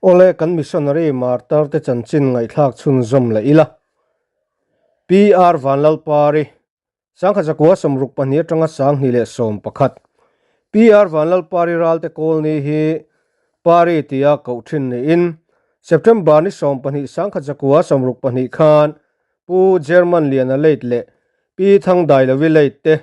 Awle kan missionary martar te chanchin ngaihthlak chhunzawm leh ila. PR Vanlalpari, Sangkhat zakua 62 atanga 2011. PR Vanlalpari Ralte Kawlni hi Pari tia koh thin niin September ni 12 sangkhat zakua 62 khan Pu German Liana Late leh Pi Thangdailovi Late te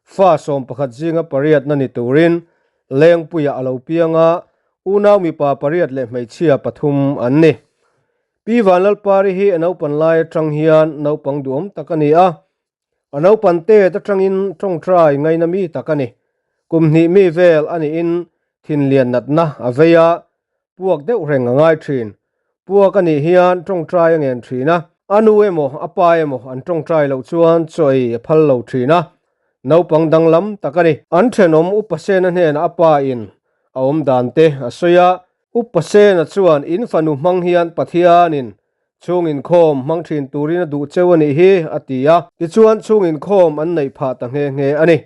fa 11 zinga pariatna ni turin Lengpuia a lo piang a, unau mipa pariat leh hmeichhia pathum an ni. Pi Vanlalpari hi a naupan lai atang hian naupang duhawm tak a ni a, a naupan tet atangin tawngtai ngaina mi tak a ni. Kum hnih mi vel a niin thinlian natna a vei a, puak deuh reng a ngai thin. Puak a nih hian tawngtai a ngen thin a, a nu emaw a pa emaw an tawngtai loh chuan chaw ei a phal lo thin a, naupang danglam tak a ni. An thenawm Upa Sena hnenah a pa in a awm dan te a sawi a, Upa Sena chuan in fanu hmang hian Pathianin chhung inkhawm hmang thin turin a duh cheu a nih hi a ti a, tichuan chhung inkhawm an neih phah ta nghe nghe a ni.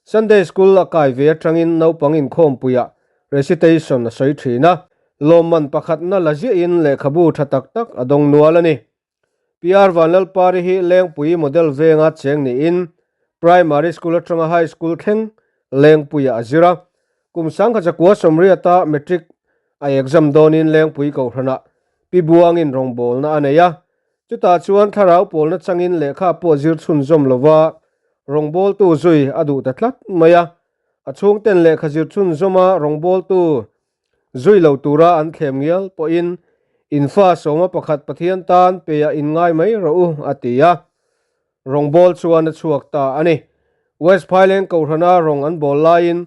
Sunday School a kai ve atangin naupang inkhawmpuiah recitation a sawi thin a, lawmman pakhatna la ziahin lehkhabu tha tak tak a dawng nual a ni. PR Vanlalpari hi Lengpui Model venga cheng niin Primary School atanga High School thleng Lengpuiah a zir a. Kum sangkhat zakua sawmriata Matric a exam dawnin Lengpui Kohhranah Pi Buangin rawngbawlna a nei a. Chutah chuan thlarau pawlna changin lehkha pawh zir chhunzawm lova rawngbawltu zui a duh ta tlat mai a. A chhungten lehkha zir chhunzawma rawngbawltu zui lo tura an thlem ngial pawhin in fa sawma pakhat Pathian tan peia in ngai mai rawh u a ti a. Rawngbâwl chuan a chhuak ta a ni. West Phaileng Kohhrana rawng an bawl laiin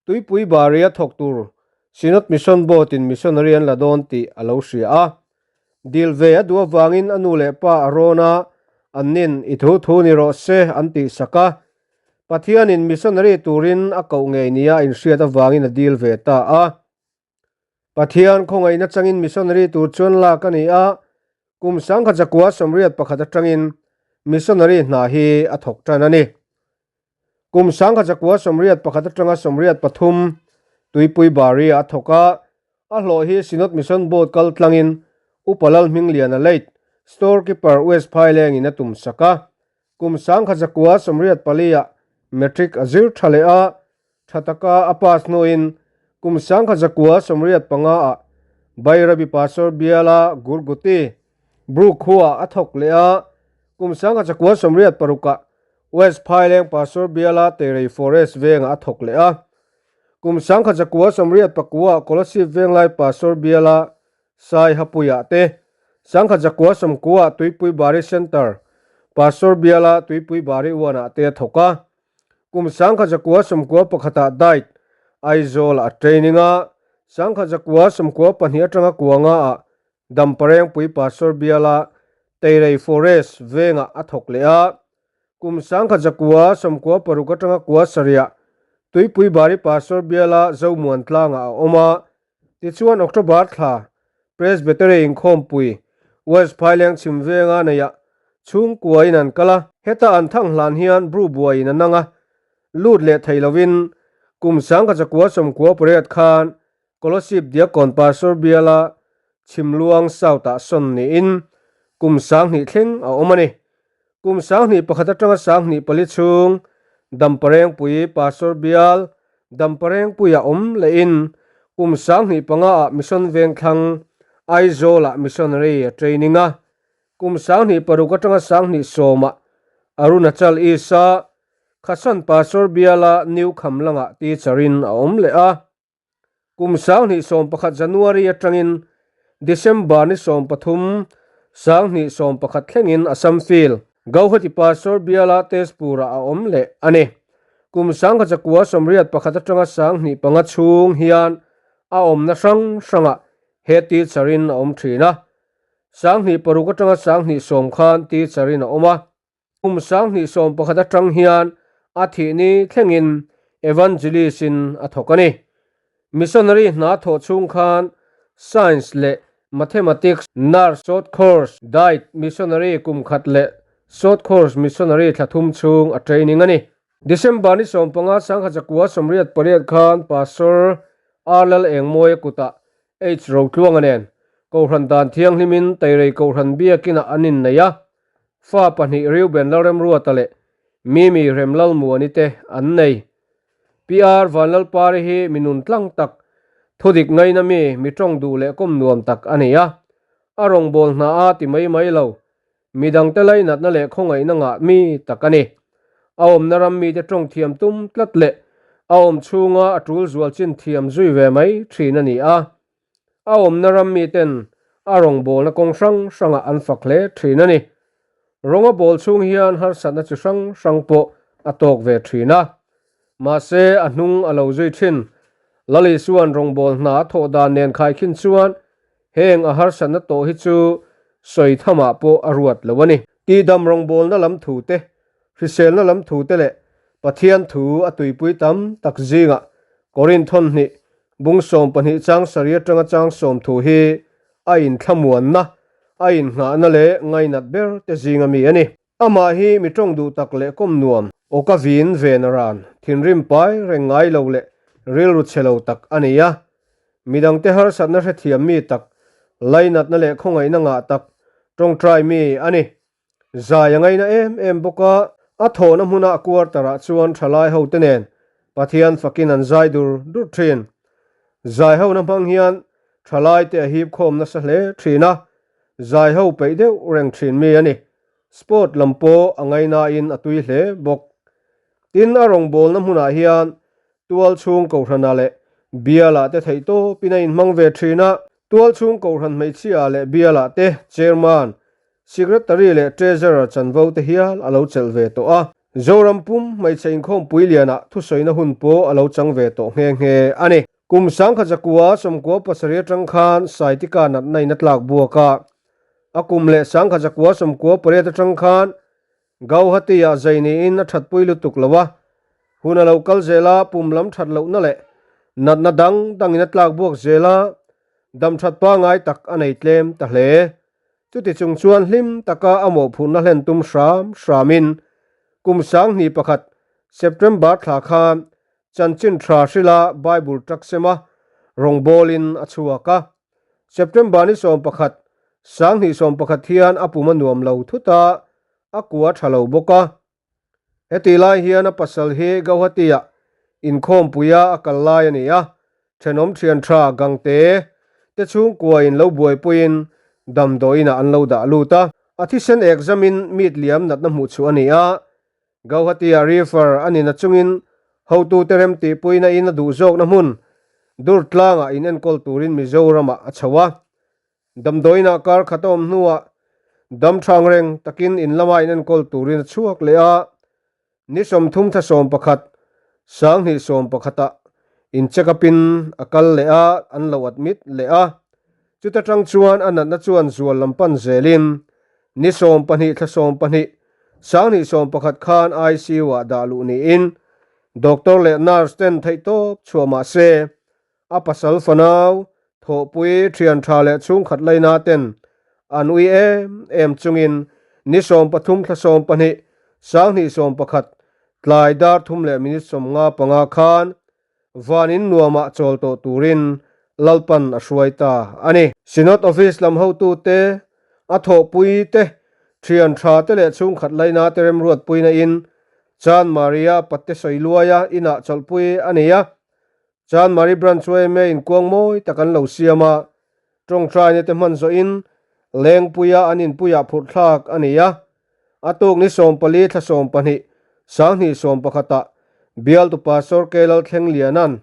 Tuipui Baria thawk tur Synod Mission Board-in missionary an la dawn tih a lo hria a. Dil ve a duh avangin a nu leh pa a rawn a, an nin i thu thu ni rawh se an tih sak a. Pathianin missionary turin a koh ngei nia a inhriat avangin a dil ve ta a. Pathian khawngaihna changin missionary tur chuan lak a ni a, kum sangkhat zakua 81 atangin missionary hna hi a thawk tan a ni. Kum sangkhat zakua 81 atanga 83 Tuipui Bari a thawk a, a hlawh hi Synod Mission Board kal tlangin Upa Lalhmingliana Late, Storekeeper West Phailengin a tum sak a. Kum sangkhat zakua 84 ah Matric a zir tha leh a, tha taka a pass hnuin kum sangkhat zakua 85 ah Bairabi Pastor biala Gurguti, Bru khuaah a thawk leh a, kum sangkhat zakua 86 ah West Phaileng Pastor biala Teirei Forest vengah a thawk leh a. Kum sangkhat zakua 89 ah Kolasib Venglai Pastor biala Sai Hapuiah te, sangkhat zakua 90 ah Tuipui Bari Centre, Pastor biala Tuipui Bari Uanah te a thawk a. Kum sangkhat zakua 91 ah died Aizawl ah a training a, sangkhat zakua 92 atanga kuanga ah Damparengpui Pastor biala Teirei Forest vengah a thawk leh a. Kum sangkhat zakua 96 atanga kua sarih ah Tuipui Bari Pastor biala Zomuan tlangah a awm a. Tichuan October thla Presbytery inkhawmpui West Phaileng chhim venga neihah chhungkuain an kal a. Heta an thang hlan hian Bru buaiin a nang a, lut leh thei lovin kum sangkhat zakua 98 khan Kolasib Diakkawn Pastor biala Chhimluang South-ah sawn niin kum 2000 thleng a awm a ni. Kum 2001 atanga 2004 chhung Damparengpui Pastor bial Damparengpuia awm lehin kum 2005 ah Mission Vengthlang Aizawl-ah missionary a training a. Kum 2006 atanga 2010 ah Arunachal East-a Khasan Pastor biala New Khamlangah teacher-in a awm leh a. Kum 2011 January atangin December ni 13 2011 thlengin Assam Field, Gauhati Pastor biala Tezpur-ah a awm leh a ni. Kum 1981 atanga 2005 chhung hian a awmna hrang hrangah he teacher-in a awm thin a. 2006 atanga 2010 khan teacher-in a awm a. Kum 2011 atang hian a thih ni thlengin Evangelist-in a thawk a ni. Missionary hna thawh chhung khan Science leh Mathematics, Nurse Short Course, Diet Missionary kum khat leh Short Course Missionary thla thum chhung a training a ni. December ni 15 sangkhat zakua 88 khan Pastor R Lal Engmawia kutah H Rotluanga nen. Kohhran dan thianghlimin Teirei Kohhran biakinah an innei a, fa pahnih Reuben Lalremruata leh Mimi Remlalmuani te an nei. PR Vanlalpari hi mi nun tlang tak, thudik ngaina mi, mi tawng duh leh kawm nuam tak a ni a. A rawngbâwl hna a ti mai mai lo, mi dangte lainatna leh khawngaihna ngah mi tak a ni. A awmna ram mite tawng thiam tum tlat leh a awm chhunga a tul zual chin thiam zui ve mai thin a ni a. A awmna ram miten a rawngbawlna kawng hrang hrangah an fak hle thin a ni. Rawnga bawl chhung hian harsatna chi hrang hrang pawh a tawk ve thin a. Mahse, a hnung a lo zui thin. Lal Isua'n rawngbâwl hna a thawh dan nen khaikhin chuan heng a harsatna tawh hi chu sawi thamah pawh a ruat lo a ni. Tihdam rawngbâwlna lam thu te, hriselna lam thu te leh Pathian thu a tuipui tam tak zingah Korinth thawnhnih Bung 12 chang sarih atanga chang sawm thu hi a inthlamuanna, a innghahna leh ngainat ber te zinga mi a ni. Amah hi mi tawng duh tak leh kawm nuam, awka vin ven ran, thinrim pai reng ngai lo leh rilru chhe lo tak a ni a. Midangte harsatna hrethiam mi tak, lainatna leh khawngaihna ngah tak, tawngtai mi a ni. Zai a ngaina em em bawk a, a thawhna hmuna a quarter-ah chuan thalai hote nen Pathian fakin an zai dur dur thin. Zai hona hmang hian thalaite a hip khawm nasa hle thin a, zai ho peih deuh reng thin mi a ni. Sport lam pawh a ngainain a tui hle bawk. Tin, a rawngbawlna hmunah hian tual chhung kohhranah leh bialah te theihtawpin a inhmang ve thin a, tual chhung kohhran hmeichhia leh bialah te chairman Secretary leh Treasurer chanvo te hial a lo chelh ve tawh a, Zoram pum hmeichhe inkhawmpui lianah thusawina hun pawh a lo chang ve tawh nghe nghe a ni. Kum sangkhat zakua sawmkua pasarih atang khan Saitika natna in a tlak buak a, a kum leh sangkhat zakua sawmkua pariat atang khan Gauhati-ah zai niin a thatpui lutuk lo a, hun a lo kal zel a, pum lam that lohna leh natna dang dangin a tlak buak zel a, dam that pangai tak a nei tlem ta hle. Chuti chung chuan hlim taka a mawhphurhna hlen tum hram hramin kum 2001 September thla khan chanchin tha hrila Bible taksema rawngbawlin a chhuak a. September ni 11, 2011 hian a pum a nuam lo thut a, a kua tha lo bawk a. Heti lai hian a pasal hi Gauhati-ah inkhawmpuia a kal lai a ni a, thenawm thian tha Gangte te chhungkuain lo buaipuiin damdawiinah an lo dah lut a. A thisen ekzamin meat liam natna hmuh chhuah a ni a, Gauhati-ah refer a ni nachungin hotute remtihpuina in a duh zawkna hmun Durtlangah inenkawl turin Mizoramah a chho a. Damdawiinah kar khat a awm hnuah dam thang reng takin in lama in enkawl turin a chhuak leh a, ni 30 thla 11, 2011ah in check up in a kal leh a, an lo admit leh a. Chuta tang chuan a natna chuan zual lam pan zelin ni 12 thla 12, 2011 khan ICU ah dah luh niin doctor leh nurse ten theihtawp chhuah mah se A pasal fanau, thawhpui, thian tha leh chhungkhat laina ten an ui em em chungin ni 13 thla 12, 2011 tlai dar thum leh minute 55 khan van in nuamah chawl tawh turin Lalpan a hruai ta a ni. Synod Office lam hotute, a thawhpui te, thian tha te leh chhungkhat laina te remruatpuina in Chan Maria Patte Sawiluaia inah chawlhpui a ni a. Chan Marie Branch yma in kuang mawi tak an lo siam a, tawngtaina te hman zawhin Lengpuia an inpuiah phurh thlak a ni a. A tuk ni 14 thla 12, 2011ah Bialtu Pastor K Lalthlengliana'n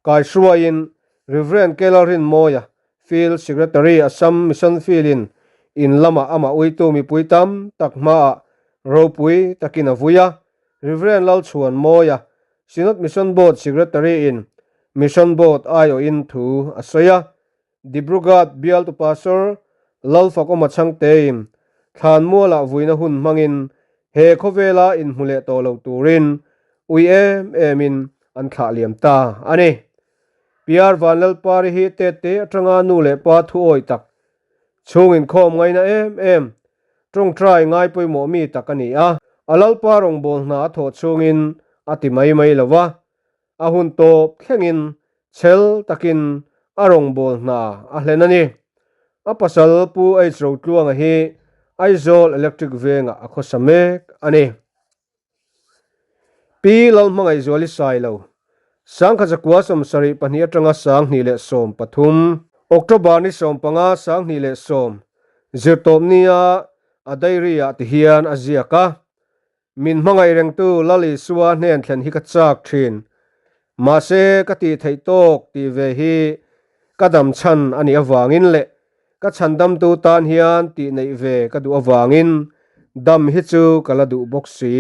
kaihruaiin Rev K Lalrinmawia, Field Secretary Assam Mission Field-in in lamah amah uitu mipui tam tak hmaah ropui takin a vui a. Rev Lalchhuanmawia, Synod Mission Board Secretary in Mission Board aiawhin thu a sawi a. Dibrugarh bialtu Pastor Lalfakawma Chhangtein thlanmualah vuina hun hmangin he khawvela inhmu leh tawh lo turin ui em emin an thlah liam ta a ni. PR Vanlalpari hi tette atanga nu leh pa thu awi tak, chhung inkhawm ngaina em em, tawngtai ngai pawimawh mi tak a ni a. A Lalpa rawngbâwl hna a thawh chhungin a ti mai mai lo va, a hun tawp thlengin chhel takin a rawngbâwl hna a hlen a ni. A pasal Pu H Rotluanga hi Aizawl Electric Vengah a khawsa mek a ni. Pi Lalhmangaihzuali Sailo, Sangkhat zakua 72 atanga 2013, October ni 15 2010, zirtawpnia a diary-ah tihian a ziak a, Min hmangaih rengtu Lal Isua hnen thlen hi ka chak thin. Mahse, ka tih theih tawk tih ve hi ka dam chhan a nih avangin leh ka chhandamtu tan hian tih neih ve ka duh avangin dam hi chu ka la duh bawk si.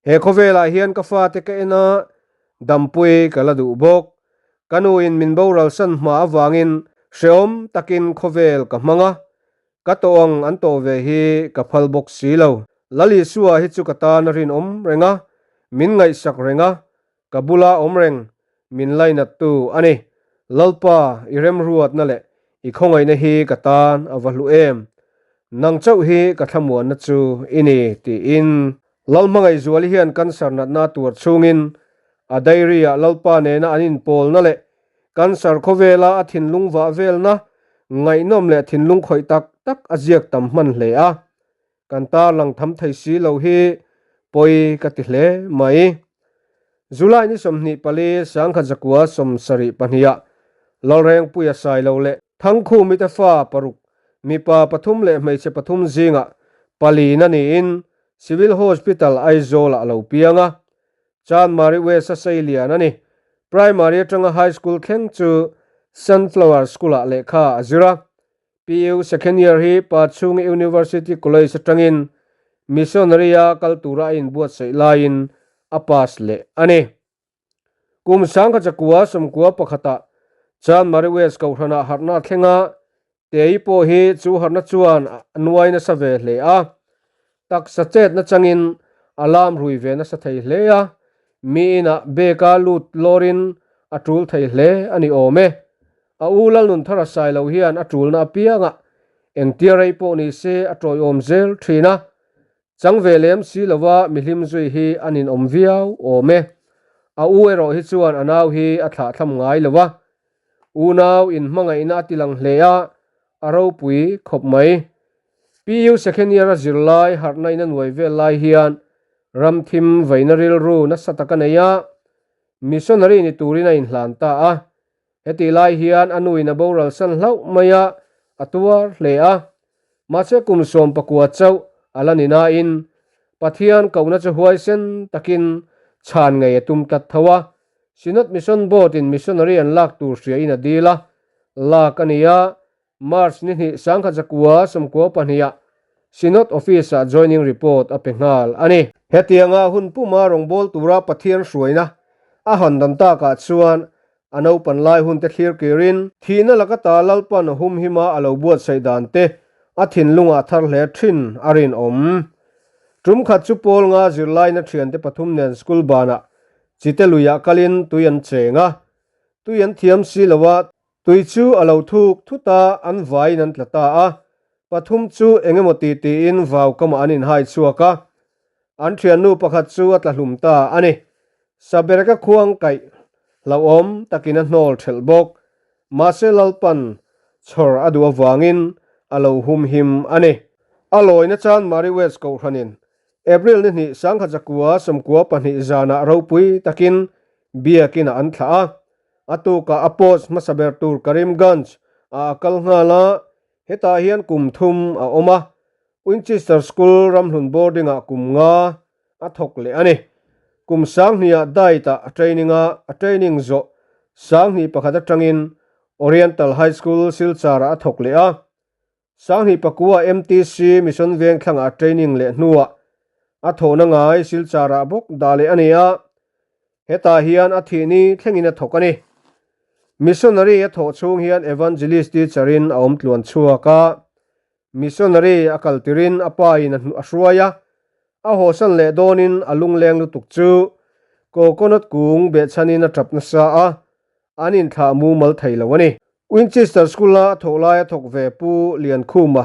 He khawvelah hian ka fate ka en a, dampui ka la duh bawk. Ka nuin min boralsan hma avangin hrehawm takin khawvel ka hmang a, Ka tawh ang an tawh ve hi ka phal bawk si lo. Lal Isua hi chu ka tan a rinawm reng a, min ngaihsak reng a, ka bula awm reng, min lainattu a ni. Lalpa, i remruatna leh i khawngaihna hi ka tan a va hlu em! Nang chauh hi ka thlamuanna chu i ni, tiin. Lal Hmangaihzuali hian cancer natna a tuar chhungin a diary-ah Lalpa nena an inpawlna leh Cancer khawvela a thinlung vah velna ngaihnawm leh thinlung khawih tak tak a ziak tam hman hle a, kan tarlang tham thei si lo hi pawi ka ti hle mai. July ni 24 1972 ah Lalrengpuia Sailo leh Thangkhumi te fa paruk, mipa pathum leh hmeichhe pathum zingah palina niin Civil Hospital Aizawl-ah a lo piang a, Chanmari West a seilian a ni. Primary atanga High School thleng chu Sunflower School-ah lehkha a zir a. PU Second Year hi Pachhungi University College atangin Missionary-a kal tura a inbuatsaih laiin a pass leh a ni. Kum 1991-ah Chanmari West Kohhranah harhna a thleng a, Tei pawh hi chu harhna chuan a nuai nasa ve hle a, taksa chet nachangin a lam rui ve nasa thei hle a, mi inah beka lut lawrin a tul thei hle a ni awm e. A u Lalnunthara Sailo hian a tulna apiangah engtia rei pawh ni se a tawiawm zel thin a, chang ve lem si lova mihlim zui hi a ninawm viau awm e. A u erawh hi chuan a nau hi a thlahthlam ngai lo a, Unau inhmangaihna a tilang hle a, a ropui khawp mai. PU second year a zirlai harhna in a nuai vel lai hian ramthim vaina rilru nasa tak a nei a, missionary ni turin a inhlan ta a. Hetih lai hian a nuin a boral san hlauh mai a, a tuar hle a. Mahse kum 19 chauh a la ni nain Pathian kohna chu huaisen takin chhan ngei a tum tlat tho a, Synod Mission Board in missionary an lak tur hria in a dil a, lak a ni a, March ni hnih 1992 ah Synod Office ah joining report a pe nghal a ni. Hetianga hun puma rawngbâwl tura Pathian hruaina a han dan takah chuan a naupan lai hunte thlir kirin, thihna laka ta Lalpan humhima a lo buatsaih dan te a thinlungah thar hle thin a rinawm. Tum khat chu Paul nga zirlaina thiante pathum nen school banah Chite luiah kalin tui an cheng a, tui an thiam si lo a, tui chu a lo thuk thut a, an vaiin an tla ta a, pathum chu eng emaw ti tiin vau kamah an inhai chhuak a, an thiannu pakhat chu a tla hlum ta a ni. Sabereka khuang kaih hlauhawm takin a hnawl thelh bawk, mahse Lalpan chhawr a duh avangin a lo humhim a ni. A lawina chan Mari West Kohhranin April ni hnih 1992 zanah ropui takin biakinah an thlah a, a tukah a post hmasa ber tur Karimganj ah a kal nghal a, hetah hian kum thum a awm a, Winchester School ramhlun boarding ah kum nga a thawk leh a ni. Kum 2000 ah diet ah a training a, a training zawh 2001 atangin Oriental High School Silchar ah a thawk leh a, 2009 MTC Mission Vengthlangah training leh hnuah a thawhna ngai Silchar-ah bawk dah leh a ni a, hetah hian a thih ni thlengin a thawk a ni. Missionary a thawh chhung hian Evangelist teacher-in a awm tluan chhuak a, missionary a kal tirin a pa in a hruai a, a hawsan leh dawnin a lungleng lutuk chu coconut kung behchhanin a tap nasa a, an inthlah mumal thei lo a ni. Winchester School-a a thawh laia thawk ve Pu Liankhuma,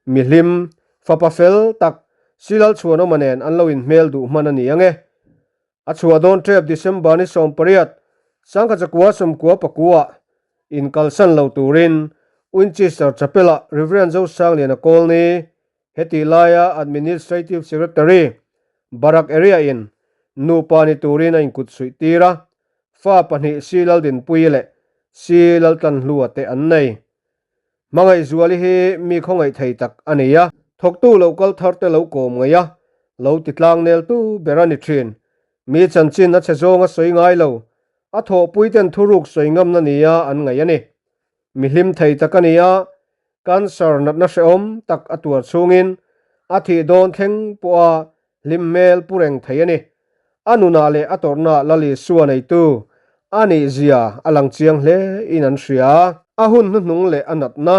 mihlim, fapa fel tak, Silal Chhuanawma nen an lo inhmel duh hman a ni ang e. A chhuah dawn tep December ni 18, 1999 inkalsan lo turin Winchester Chapel-ah Rev. Zosangliana Kawlni, hetih laia Administrative Secretary, Barak Area-in nupa ni turin a inkutsuih tir a, fa pahnih Si Laldinpuii leh Si Laltlanhlua te an nei. Hmangaihzuali hi mi khawngaih thei tak a ni a, thawktu lo kal thar te lo kawm ngaih a, lo ti tlang nel tu ber a ni thin. Mi chanchin a chhe zawng a sawi ngai lo, a thawhpui ten thuruk sawi ngamna nia an ngaih a ni. Mi hlim thei tak a ni a, cancer natna hrehawm tak a tuar chhungin a thih dawn thleng pawha hlim hmel pu reng thei a ni. A nunah leh a tawrhnaah Lal Isua neitu a nih zia a lang chiang hle in an hria. A hun hnuhnung leh a natna.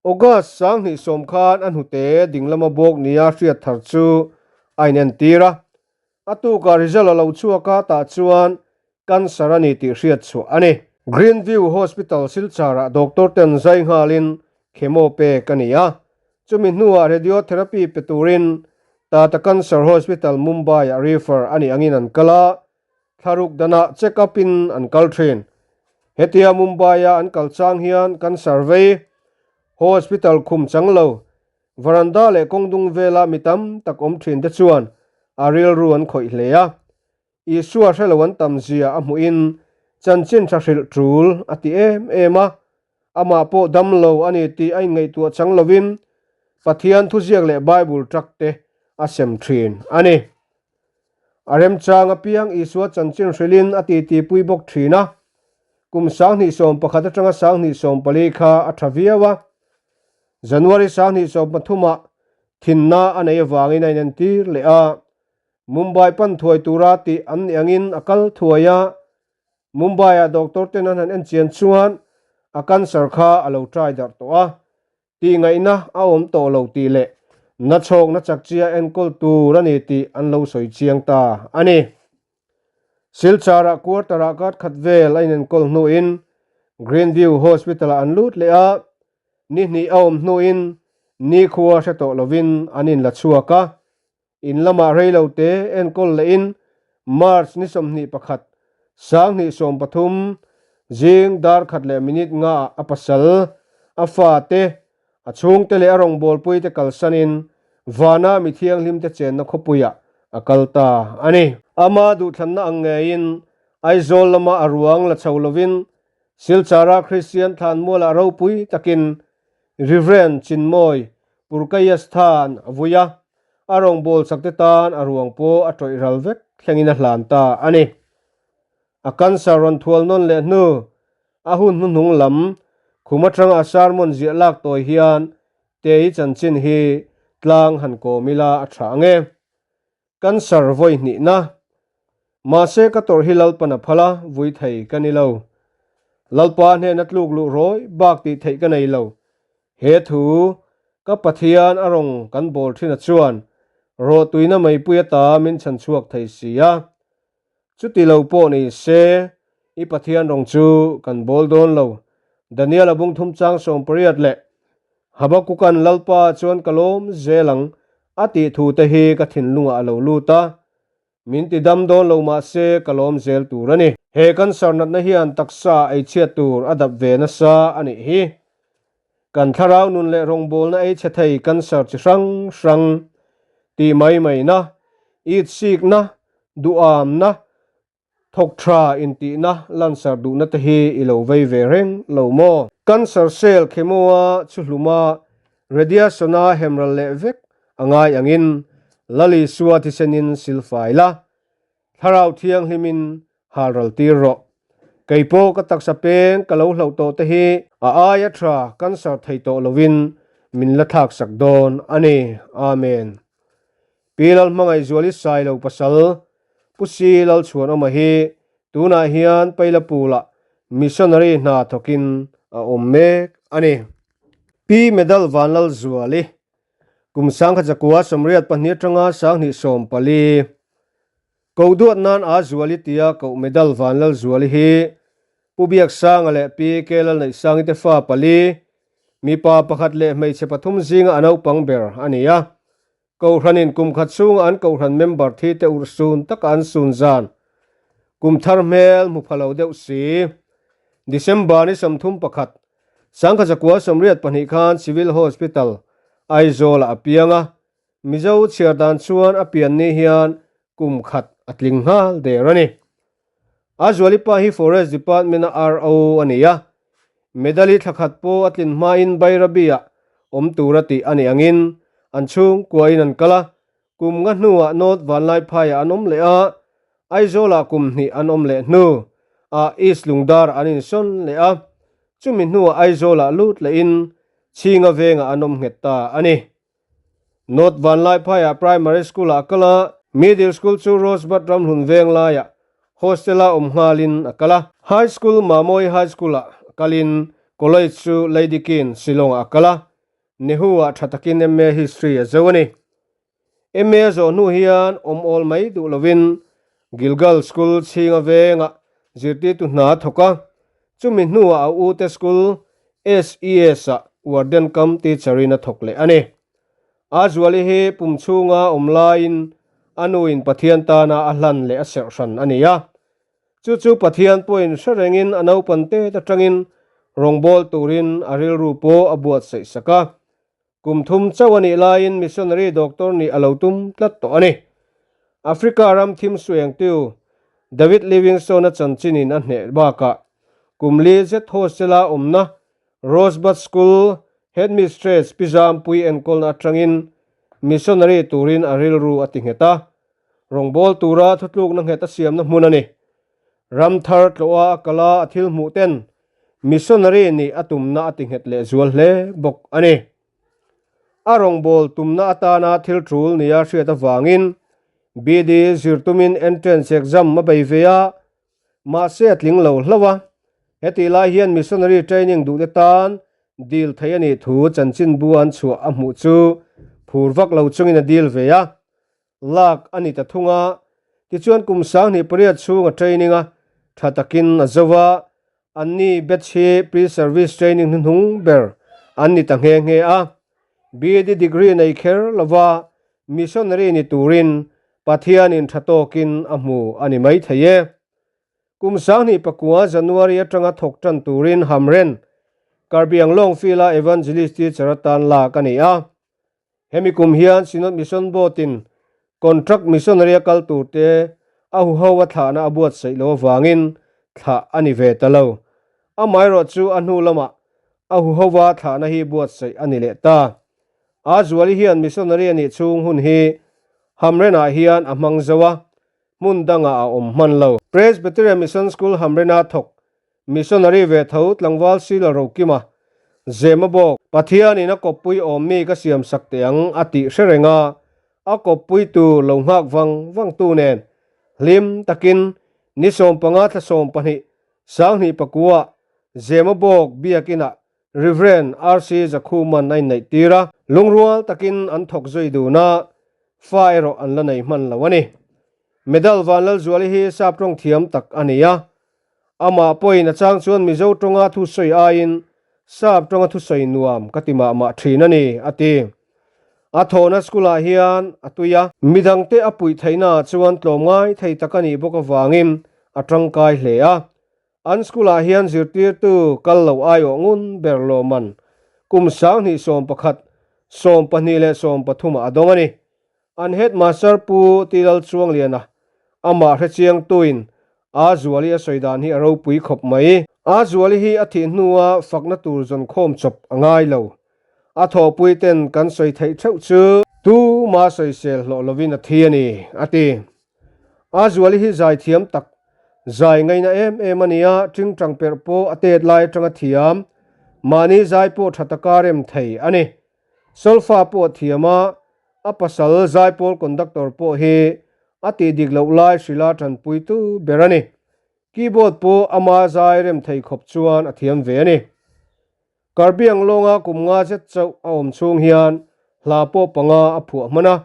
August 2010 khan a hnute dinglama bawk nia hriat thar chu a inentir a. A tukah result a lo chhuak a, tah chuan cancer a ni tih hriat chhuah a ni. Greenview Hospital Silchar-ah doctor ten zai nghalin chemo pek a ni a. Chumi hnuah radiotherapy pe turin Tata Cancer Hospital Mumbai-ah refer a nih angin an kal a, thlaruk danah check up in an kal thin. Hetia Mumbai-a an kal chang hian cancer vei hospital khum chang lo, veranda leh kawngdung vela mi tam tak awm thin te chuan a rilru an khawih hle a. Isua hre lo an tam zia a hmuhin chanchin tha hrilh tul a ti em em a, amah pawh dam lo a ni tih a inngaihtuah chang lovin Pathian thuziak leh Bible truck te a sem thin a ni. A remchang apiang Isua chanchin hrilhin a titipui bawk thin a, kum 2011 atanga 2014 kha a tha viau a, January 2013ah thinna a neih avangin a inentir leh a, Mumbai pan thuai tura tih an nih angin a kal thuai a, Mumbai-ah doctor ten an han en chian chuan a cancer kha a lo try darh tawh a, tih ngaihna a awm tawh lo tih leh nachhawkna chakchia enkawl tur a ni tih an lo sawi chiang ta a ni. Silchar-ah quarter-ah kar khat vel a inenkawl hnuin Greenview Hospital-ah an lut leh a, ni hnih a awm hnuin nikhua hre tawh lovin an inla chhuak a, In lamah rei lo te enkawl lehin March ni 21, 2013 zing dar khat leh minute ngaah a pasal, a fate, a chhungte leh a rawngbawlpui te kalsanin vana mi thianghlim te chenna khawpuiah a kal ta a ni. Ama duhthlanna ang ngeiin Aizawl lama a ruang la chho lovin Silchara Kristian thlanmualah ropui takin Rev. Chinmawi Purkayasthan a vui a, a rawngbâwl chakte tân a ruang pawh a ṭawih ral vek thlengin a hlân ta a ni. A cancer rawn thual nawn leh hnu, a hun hnuhnung lam khum aṭanga a sermon ziah lâk tawi hian Tei chanchin hi tlâng han kawm ila a ṭha ang e. Cancer vawi hnihna. Mahse ka tawrh hi Lalpan a phal a, vui thei ka ni lo. Lalpa hnena tluk luh rawi bak tih theih ka nei lo. He thu, ka Pathian a rawng kan bawl thin a chuan rawhtuina meipui ata min chhan chhuak thei si a. Chuti lo pawh ni se, i Pathian rawng chu kan bawl dawn lo. Daniel a bung thum chang 80 leh Habakukan Lalpa chuan ka lawm zel ang a tih thu te hi ka thinlungah a lo lut a. Min ti dam dawn lo mah se ka lawm zel tur a ni. He cancer natna hian taksa ei chhiat tur a dap ve nasa a nih hi. Kan thlarau nun leh rawngbawlna ei chhe thei cancer chi hrang hrang tih mai mai na, itsikna, duhamna, thawk tha intihna lansar duhna te hi i lo vei ve reng lo maw? Cancer cell chemo-a chhuhluma radiation-a hemral leh vek a ngai angin Lal Isua thisenin silfai la, Thlarau Thianghlimin halral tir rawh. Kei pawh ka taksa peng ka lo hlauh tawh te hi a aia tha cancer thei tawh lovin min la thlak sak dawn a ni. Amen. Pi Lalhmangaihzuali Sailo pasal Pu Si Lalchhuanawma hi tunah hian Pailapul-ah missionary hna thawkin a awm mek a ni. Pi Medal Vanlalzuali kum 1982 atanga 2014 Koh duat nan a Zuali tia koh medal Vanlalzuali hi Pu Biaksanga leh Pi Kelalneihsangi te fa pali, mipa pakhat leh hmeichhe pathum zinga a naupang ber a ni a. Kohhranin kum khat chhunga an kohhran member thi te urh sun taka an sun zan kum thar hmel hmu pha lo deuh si. December ni 31, 1982 khan Civil Hospital, Aizawl-ah a piang a, Mizo chhiar dan chuan a pian ni hian kum khat a tling nghal der a ni. A zualipa hi Forest Department-a RO a ni a, Medal-i thla khat pawh a tlin hmain Bairabi-ah awm tura tih a nih angin an chhungkuain an kal a, kum nga hnuah North Vanlaiphaiah an awm leh a, Aizawlah kum hnih an awm leh hnu ah East Lungdarah an insawn leh a, chumi hnuah Aizawlah lut lehin Chhinga vengah an awm nghet ta a ni. North Vanlaiphaiah Primary School-ah a kal a, Middle School chu Rosebud Ramhlun veng laiah Hostel-a awm nghalin a kal a. High School Mamawii High School-ah kalin College chu Lady Kin, Shillong-ah a kal a, Nehu-ah tha takin MA History a zo a ni. MA a zawh hnu hian awm awl mai duh lovin Gilgal School chhinga vengah zirtirtu hna a thawk a, chumi hnuah a ute school SES-ah warden cum teacher-in a thawk leh a ni. A zuali hi pum chhunga awm laiin a nuin Pathian tana a hlan leh a serh hran a ni a. Chu chu Pathian pawhin hre rengin a naupan tet atangin rawngbâwl turin a rilru pawh a buatsaih sak a. Kum thum chauh a nih laiin missionary doctor nih a lo tum tlat tawh a ni. Africa ram thim suengtu David Livingstone-a chanchinin a hneh bakah kum li zet hostel-a awmna Rosebud School headmistress Pi Zampui enkawlna atangin missionary turin a rilru a ti nghet a, rawngbâwl tura thutlukna nghet a siamna hmun a ni. Ram thar tlawha a kal a, a thil hmuh ten Missionary nih a tumna a ti nghet leh zual hle bawk a ni. A rawngbâwl tumna atana thil ṭul nia hriat avangin BD zir tumin entrance exam a bei ve a, mahse a tling lo hlauh a. Hetih lai hian missionary training duhte tan dil thei a nih thu chanchinbu an chhuah a hmuh chu phur vak lo chungin a dil ve a. Lak a ni ta thung a, tichuan kum 28 chhung a training a, tha takin a zo a, anni batch hi pre-service training hnuhnung ber an ni ta nghe nghe a. BD degree nei kher lova missionary ni turin Pathianin tha tawkin a hmu a ni maithei e. Kum 2009 January atanga thawk tan turin Hamren, Karbiang Lawngfield-a Evangelist teacher atan lak a ni a. Hemi kum hian Synod Mission Board-in Contract Missionary a kal turte a huho a thlahna a buatsaih lo avangin thlah a ni ve ta lo. Amaherawh chu a hnu lamah a huhova thlahna hi buatsaih a ni leh ta. A Zuali hian Missionary a nih chhung hun hi Hamrenah hian a hmang zo a, hmun dangah a awm hman lo. Presbyterian Mission School Hamrena thawk Missionary ve tho tlangval Sila Rokima, Zema bawk, Pathianin a kawppui awm mi ka siam sak teh ang a tih hre reng a, a kawppuitu lo nghak vang vang tu nen hlim takin ni 15 thla 12 2009 Zema bawk biakinah Rev. RC Zakhuman a inneih tir a, lungrual takin an thawk zui dun a, fa erawh an la nei hman lo a ni. Medal Vanlalzuali hi sap tawng thiam tak a ni a, amah pawhin a chang chuan Mizo tawnga thusawi aiin sap tawnga thusawi nuam ka ti mah mah thin a ni, a ti. A thawhna school-ah hian a tui a. Midangte a puih theihnaah chuan tlawmngai thei tak a nih bawk avangin a tangkai hle a. An school-ah hian zirtirtu kal lo aiawh ngun ber lawmman kum 2011, 12 leh 13 ah a dawng a ni. An headmaster Pu Tilal Chuangliana amah hrechiangtuin A Zuali a sawi dan hi a ropui khawp mai. A Zuali hi a thih hnua fakna tur zawnkhawm chawp a ngai lo. A thawhpui ten kan sawi theih theuh chu tuma sawisel hlawh lovin a thi a ni, a ti. A Zuali hi zaithiam tak, zai ngaina em em a ni a, tingtang perh pawh a tet lai atanga thiam, mahni zai pawh tha taka rem thei a ni. Solfa pawh a thiam a, a pasal zaipawl conductor pawh hi a tih dik loh lai hrila tanpuitu ber a ni. Keyboard pawh ama zai rem thei khawp chuan a thiam ve a ni. Karbiang lawnga kum nga zet chauh a awm chhung hian hla pawh panga a phuah hman a,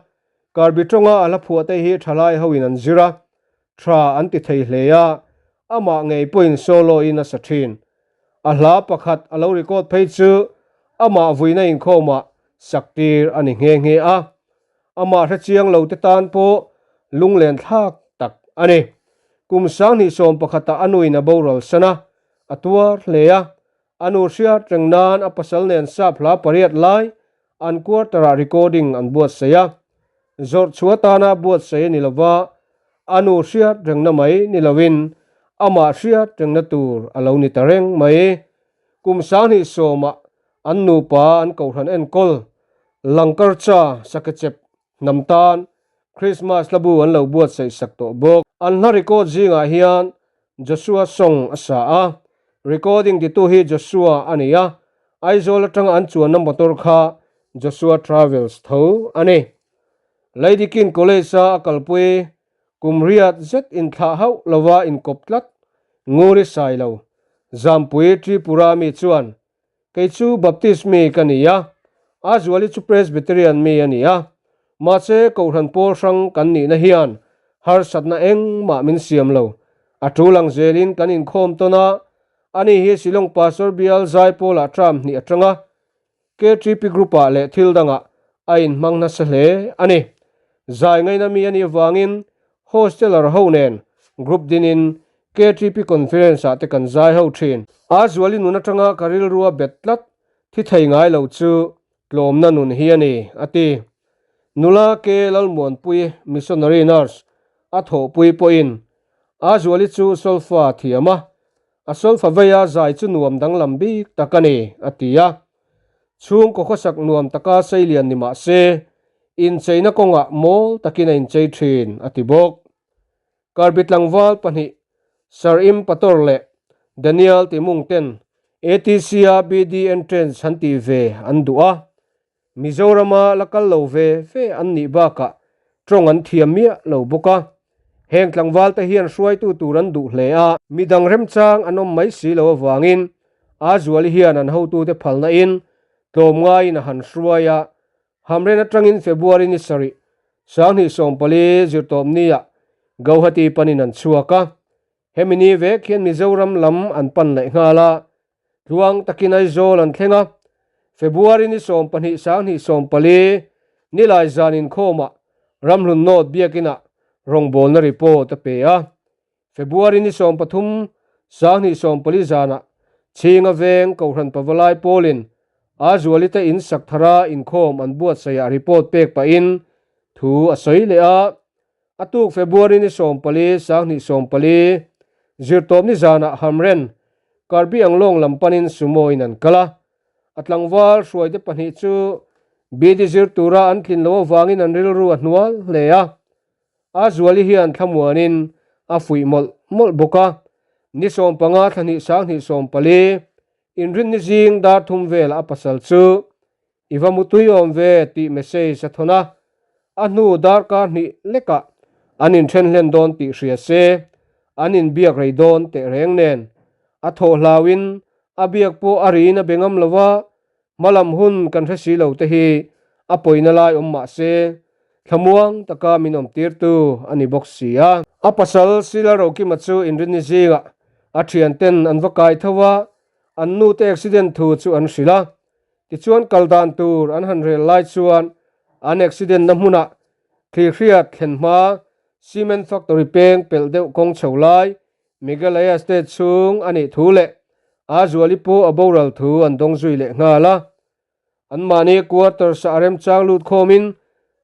Karbi tawnga a hla phuah te hi thalai hoin an zir a, tha an ti thei hle a, amah ngei pawhin solo in a sa thin. A hla pakhat a lo record phei chu amah vuina inkhawmah sak tir a ni nghe nghe a, amah hrechiang lo te tan pawh lunglen thlak tak a ni. Kum 2011 ah a nuin a boral san a, a tuar hle a. A nu hriat reng nan a pasal nen sap hla pariat lai an quarter-ah recording an buatsaih a. Zawrh chhuah atana buatsaih a ni lova, a nu hriat rengna mai ni loin amah hriat rengna tur a lo ni ta reng mai. Kum 2000 sawmah an nupa an kohhran enkawl Langkarcha Sakechep hnam tan Krismas hlabu an lo buatsaih sak tawh bawk. An hla record zingah hian Joshua song a sa a, recording titu hi Joshua a ni a, Aizawl atanga an chuanna motor kha Joshua Travels tho a ni. Lady Kin College-a a kalpui kum riat zet inthlah hauh lova inkawp tlat Nguri Sailo, Zampui Tripura mi chuan Kei chu Baptist mi ka ni a, a zuali chu Presbyterian mi a ni a. Mahse, Kohhran pawl hrang kan nihna hian harsatna engmah min siam lo. A tul ang zelin kan inkhawm tawn a, ani hi Shillong Pastor Bial Zaipawlah term hnih atanga KTP Group-ah leh thil dangah a inhmang nasa hle a ni. Zai ngaina mi a nih avangin Hosteller ho nen group dinin KTP Conference ah te kan zai ho thin. A zuali nun atanga ka rilrua bet tlat thi thei ngai lo chu tlawmna nun hi a ni, a ti. Nula K Lalmuanpui, Missionary Nurse, a thawhpui pawhin a zuali chu solfa thiam a, a solfa veia zai chu nuam danglam bik tak a ni, a ti a. Chhungkaw khawsak nuam taka seilian ni mah se, incheina kawngah mawl takin a inchei thin, a ti bawk. Karbi tlangval pahnih Sir Im Pator leh Daniel Timung ten ATC-a BD entrance han tih ve an duh a, Mizorama la kal lo ve ve an nih bakah tawng an thiam miah lo bawk a. Heng tlangval te hian hruaitu tur an duh hle a. Midang remchang an awm mai si lo avangin Azuali hian an hotute phalna in tlawmngaiin a han hruai a, Hamren atangin February ni sarih, 2014 zirtawpniah Gauhati panin an chhuak a, hemi ni vek hian Mizoram lam an pan leh nghal a, tluang takin Aizawl an thleng a, February ni 12, 2014 nilai zan inkhawmah Ramhlun North Biakinah rawngbawlna report a pe a. February ni 13, 2014 zanah Chhinga Veng Kohhran Pavalai Pawlin Azuali te in sak thara inkhawm an buatsaihah report pek pahin thu a sawi leh a. A tuk February ni 14, 2014 zirtawpni zanah Hamren, Karbi Anglong lam panin Sumo in an kal a. A tlangval hruaite pahnih chu BD zir tura an tlin loh avangin an rilru a hnual hle a. A zuali hian thlamuanin a fuih mawlh mawlh bawk a, ni 15 thla hnih 2014 inrinni zing dar thum velah a pasal chu i va mutui awm ve tih message a thawn a, a hnu darkar hnih lekah an inthen hlen dawn tih hria se an inbiak rei dawn teh reng nen a thawh hlauin a biak pawh a riin a be ngam lo va, Hmalam hun kan hre si lo te hi a pawina lai awm mah se, thlamuang taka min awm tirtu a ni bawk si a. A pasal Sila Rokima chu inrinni zingah a thianten an va kai tho a, an nute accident thu chu an hrilh a. Tichuan kal dan tur an han rel lai chuan an accident na hmunah thlihriat thlen hma cement factory peng pelh deuh kawng chho lai Meghalaya state chhung a nih thu leh a zuali pawh a boral thu an dawng zui leh nghal a. Anmahni quarters ah a remchang lut khawmin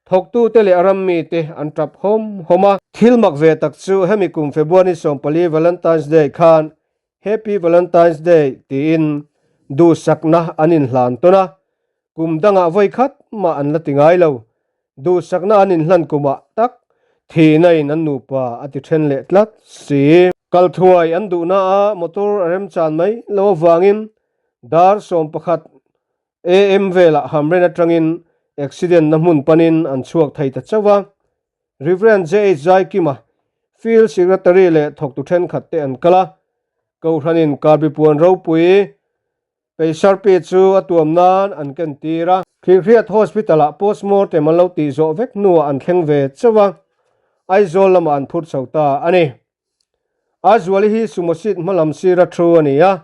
thawktute leh a rammite an tap hawm hawm a. Thil mak ve tak chu hemi kum February 14 Valentine's Day khan Happy Valentine's Day tiin duhsakna an inhlan tawn a, kum dangah vawi khat mah an la ti ngai lo. Duhsakna an inhlan kumah tak thihna in an nupa a ti then leh tlat si. Kalthuai an duhna a motor a remchan mai lo avangin dar 11 am velah Hamren atangin accident na hmun panin an chhuak thei ta chauh a. Rev. JH Zaikima, Field Secretary leh thawktu thenkhat te an kal a, Kohhranin Karbipuan ropui Peisarpi chu a tuam nan an ken tir a. Thihriat Hospital-ah postmortem an lo tih zawh vek hnuah an thleng ve chauh a, Aizawl lamah an phur chho ta a ni. Azuali hi sumo seat hmalam sira thu a ni a,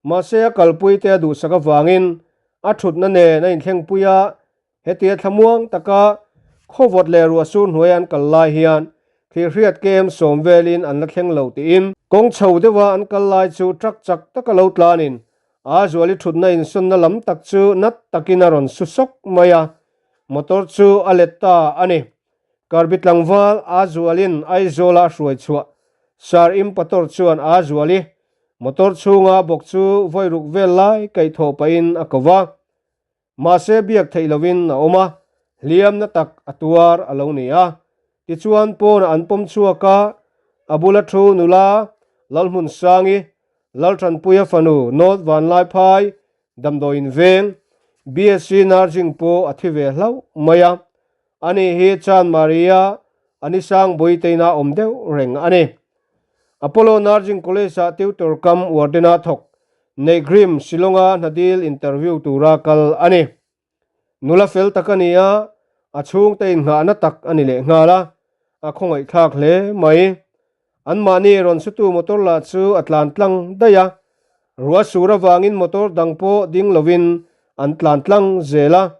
mahse a kalpui te a duhsak avangin a thutna nen a inthlengpui a, Hetia thlamuang taka khawvawt leh ruahsur hnuaia an kal lai hian thirhriat kem sawm velin an la thleng lo tiin kawng chho deuha an kal lai chu truck chak taka lo tlanin A Zuali thutna insawnna lam tak chu nat takin a rawn su sawk mai a, motor chu a let ta a ni. Karbi tlangval A Zualin Aizawla a hruai chhuah Sir Impator chuan A Zuali motor chhunga bawk chu vawi ruk vel lai kaihthawh pahin a ko va. Mahse biak theih lovin a awm a, hliamna tak a tuar a lo ni a. Tichuan pawnah an pawm chhuak a, a bula thu nula Lalhmunsangi, Lalthanpuia fanu North Vanlaiphai damdawiin veng, BSc Nursing pawh a thi ve hlauh mai a. Ani hi Chan Maria Anisang Buiteina awm deuh reng a ni. Apollo Nursing College-ah tutor kam warden-a thawk Neihgrim Shillong-a hnadil interview tura kal a ni. Nula fel tak a ni a, a chhungte innghahna tak a ni lehnghal a, a khawngaihthlak hle mai. Anmahni rawn sutu motor lah chu a tlan tlang daih a, ruah sur avangin motor dang pawh ding lovin an tlan tlang zel a,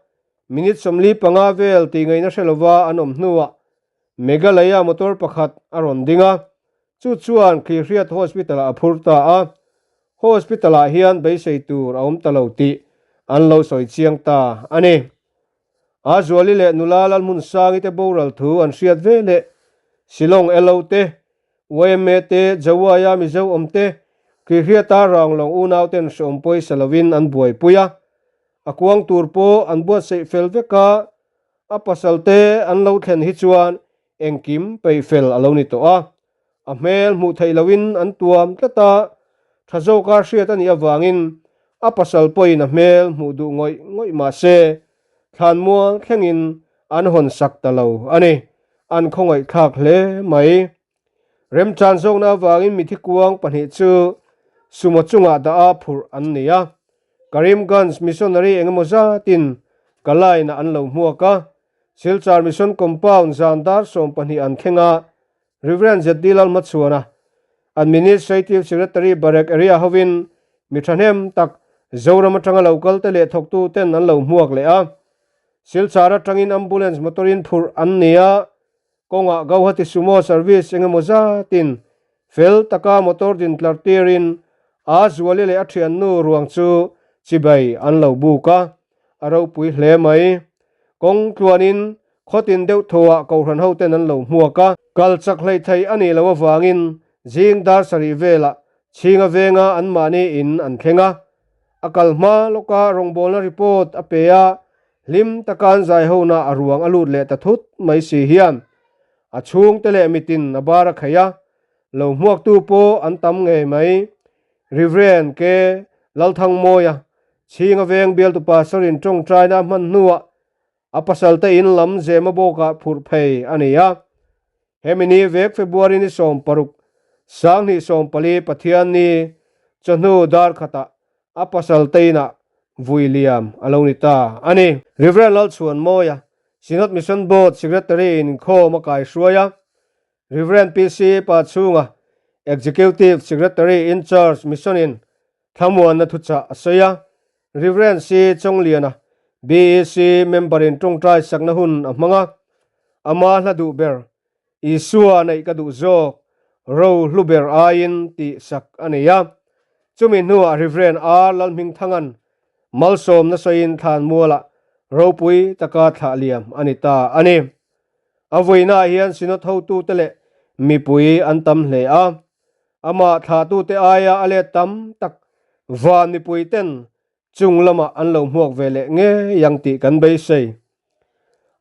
minute 45 vel tih ngaihna hre lova an awm hnuah Meghalaya motor pakhat a rawn ding a, chu chuan Khihriat Hospital-ah a phur ta a, Hospital-ah hian beisei tur a awm ta lo tih an lo sawi chiang ta a ni. A Zuali leh nula Lalhmunsangi te boral thu an hriat ve leh Shillong LO te, yma te, Jawai-a Mizo awm te, Khihriata Ranglawng unau ten hreawm pawisa lovin an buaipui a, a kuang tur pawh an buatsaih fel vek a, A pasalte an lo thlen hi chuan engkim peih fel a lo ni tawh a, a hmel hmuh theih lohin an tuam tlat a, tha zawka hriat a nih avangin a pasal pawhin a hmel hmuh duh ngawih ngawih mah se, thlanmual thlengin an hawn sak ta lo a ni. An khawngaihthlak hle mai. Remchan zawkna avangin mithi kuang pahnih chu sumo chungah dah a phurh an ni a. Karimganj missionary engemaw zatin ka line-ah an lo hmuak a. Silchar Mission Compound zan dar 20 an thleng a, Rev. ZD Lalhmachhuana, Administrative Secretary Barek Area hovin mi thahnem tak Zoram atanga lo kalte leh thawktuten an lo hmuak leh a. Silchar atangin ambulance motor-in phurh an ni a. Kawngah Gauhati Sumo service engemaw zatin fel taka motor din tlar tirin a Zuali leh a thiannu ruang chu chibai an lo buk a, a ropui hle mai. Kawng tluanin khawtin deuh thawhah kohhran hoten an lo hmuak a. Kal chak hleih theih a nih loh avangin zing dar sarih velah chhinga venga anmahni in an thleng a. A kal hma lawka rawngbawlna report a pe a, hlim taka an zai hona a ruang a lut leh ta thut mai si hian a chhungte leh mitin a bar a kheih a, lo hmuaktu pawh an tam ngei mai. Rev. K. Lalthangmawia, Chhinga Veng bialtu pastor-in tawngtaina a hman hnuah a pasalte in lam zema bawkah phurh phei a ni a. Hemi ni vek February ni 16, 2014 Pathianni chawhnu dar khatah a pasal te inah vui liam a lo ni ta a ni. Rev. Lalchhuanmawia, Synod Mission Board Secretary in inkhawm a kaihruai a, Rev. PC Pachhunga, Executive Secretary in Charge Mission in thlamuanna thuchah a sawi a, Rev. C. Chawngliana, BEC member in tawngtai sakna hun a hmang a, ama hla duh ber, Isua neih ka duh zawk, ro hlu ber aiin tih sak a nei a. Chumi hnuah Rev. R. Lalhmingthanga'n malsawmna sawiin thlanmualah ropui taka thlah liam a ni ta a ni. A vuinaah hian Synod hotute leh mipui an tam hle a. Amah thlahtute aia a let tam tak van mipuiten chung lamah an lo hmuak ve leh ngei ang tih kan beisei.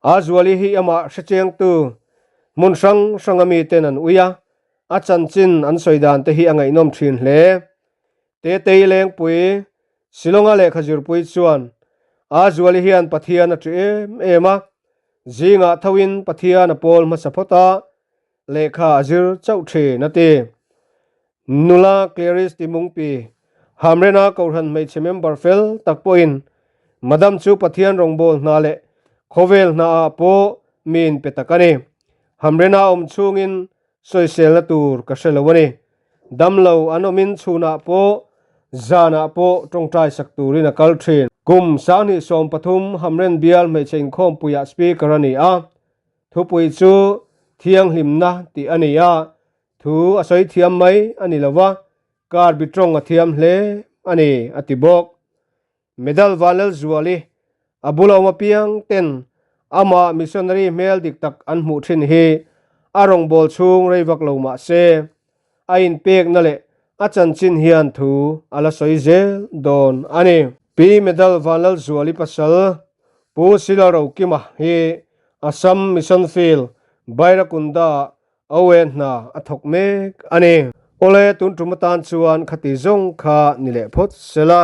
A Zuali hi amah hrechiangtu hmun hrang hranga miten an ui a, a chanchin an sawi dan te hi a ngaihnawm thin hle. Tetei Lengpui, Shillonga lehkha zirpui chuan A Zuali hian Pathian a ṭih em em a, zingah thoin Pathian a pawl hmasa phawt a, Lehkha a zir chauh thin a ti. Nula Clarice Timungpi, Hamrena Kohhran hmeichhe member fel tak pawhin Madam chu Pathian rawngbâwl hna leh khawvel hnaah pawh mi inpe tak a ni. Hamrena awm chhungin sawiselna tur ka hre lo a ni. Damlo an awmin chhunah pawh zanah pawh tawngtai sak turin a kal thin. Kum 2013 Hamren bial hmeichhe inkhawmpuiah Speaker a ni a. Thupui chu thianghlimna tih a ni a, thu a sawi thiam mai a ni lo va, kar bi tawng a thiam hle a ni, a ti bawk. Medal Vanlalzuali a bula awm apiang ten amah missionary hmel dik tak an hmuh thin hi a rawngbâwl chhung rei vak lo mah se, a inpekna leh a chanchin hian thu a la sawi zel dawn a ni. Pi Medal Vanlalzuali pasal Pu Sila Rokima hi Assam Mission Field Bairakunda-ah Awe hna a thawk mek a ni. Awle tun tum atan chuan khati zawng kha ni leh phawt se la.